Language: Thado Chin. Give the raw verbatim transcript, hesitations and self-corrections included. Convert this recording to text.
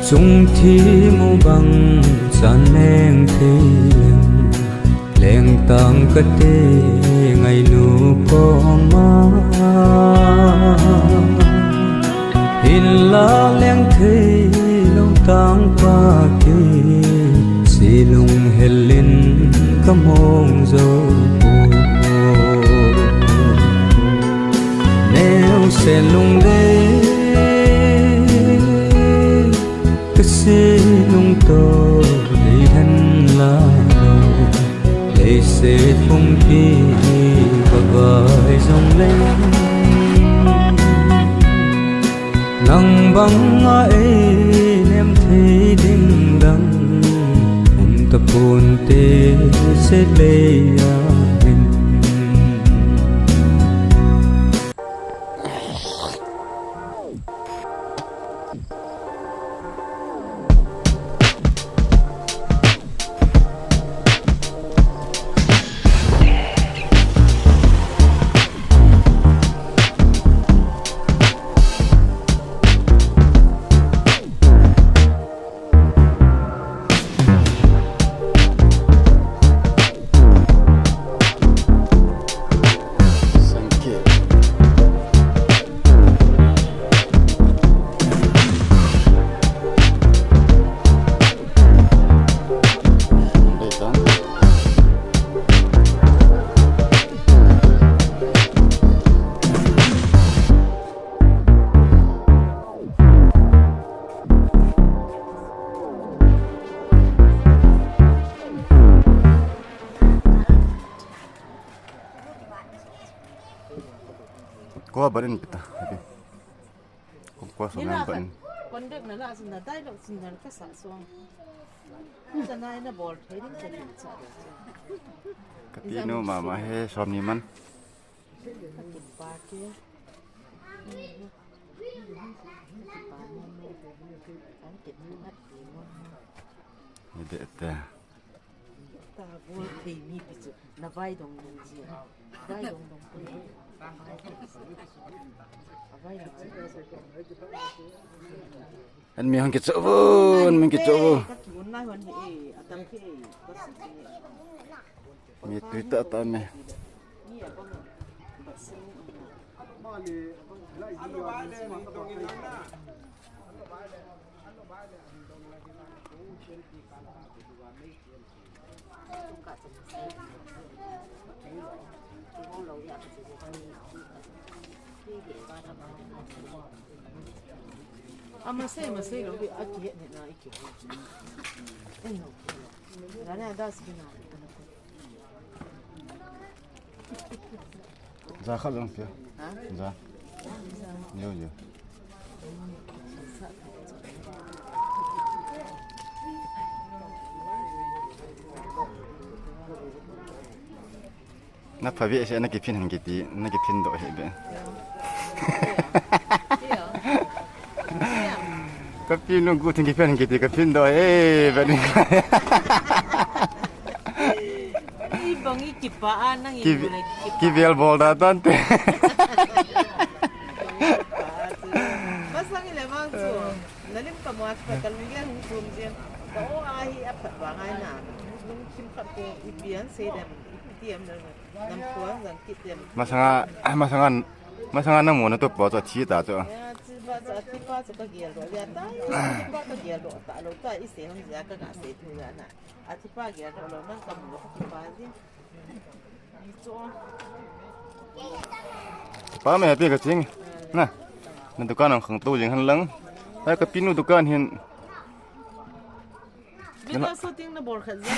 Sung thi mu bang san leng thei leng, leng tang ka te ngai nu ko ma. Hin la leng thei lo tang pa ke, si lung helin ka mong zo. Neu se lung le Ka se lung to lei hen la lo, lei se pumpi ka vai zong lei. Nang bang a ei nem thei ding dang, um ta pon te se lei a hin. Ko barin pita. Ko, ko so nan ban. Contact na la sin na dialogue sin na ka sa so. Sa na na bol thei ding sa ding sa. Ka ti no mama he som ni man. Ka ti pa ke. Ni de te. Ta bol thei mi pi chu na vai dong dong ji. Vai dong dong pi. Vai dong ji. An mi hong kicho vo, an mi kicho vo. Ka ki un lai hon he, a tam ke, ka si ke. Mi tui ta ta me. Mi a bang. Ba si. Ama sei, ama sei lo, a ki het ni na i ki. Ei no. Rana das ki na. Za khat jong pia. Ha? Za. Yo, yo. Na pha ve se na kiphin han kiti, na kiphin doh he be. Ka pi nu gu thing kiphin han kiti, ka phin doh he be ni. I bang i kipa a nang i Ki, bol a kipa. Kivel bol da tan te. Masang i le mang chu. Na lim ka mo a ka lung le hung tum jin. Ka o a hi a phat ba ngai na. Lung kim khat ko i pian se dem. I ti em le. Nam ko an zan kit dem. Masanga, masanga, masanga na mo na to po to thi ta to. Ya, chi ba cha thi pa cha ka gel do. Ya ta. Chi pa ka gel do ta lo ta i se hung ja ka ga se thu ya na. A thi pa gel do lo nang ka mo ka thi pa jin. Pa me happy ka ching. Na. Na dukan ang khang tu jing han lang. Hai ka pinu dukan hin. Video shooting na bol khat ja.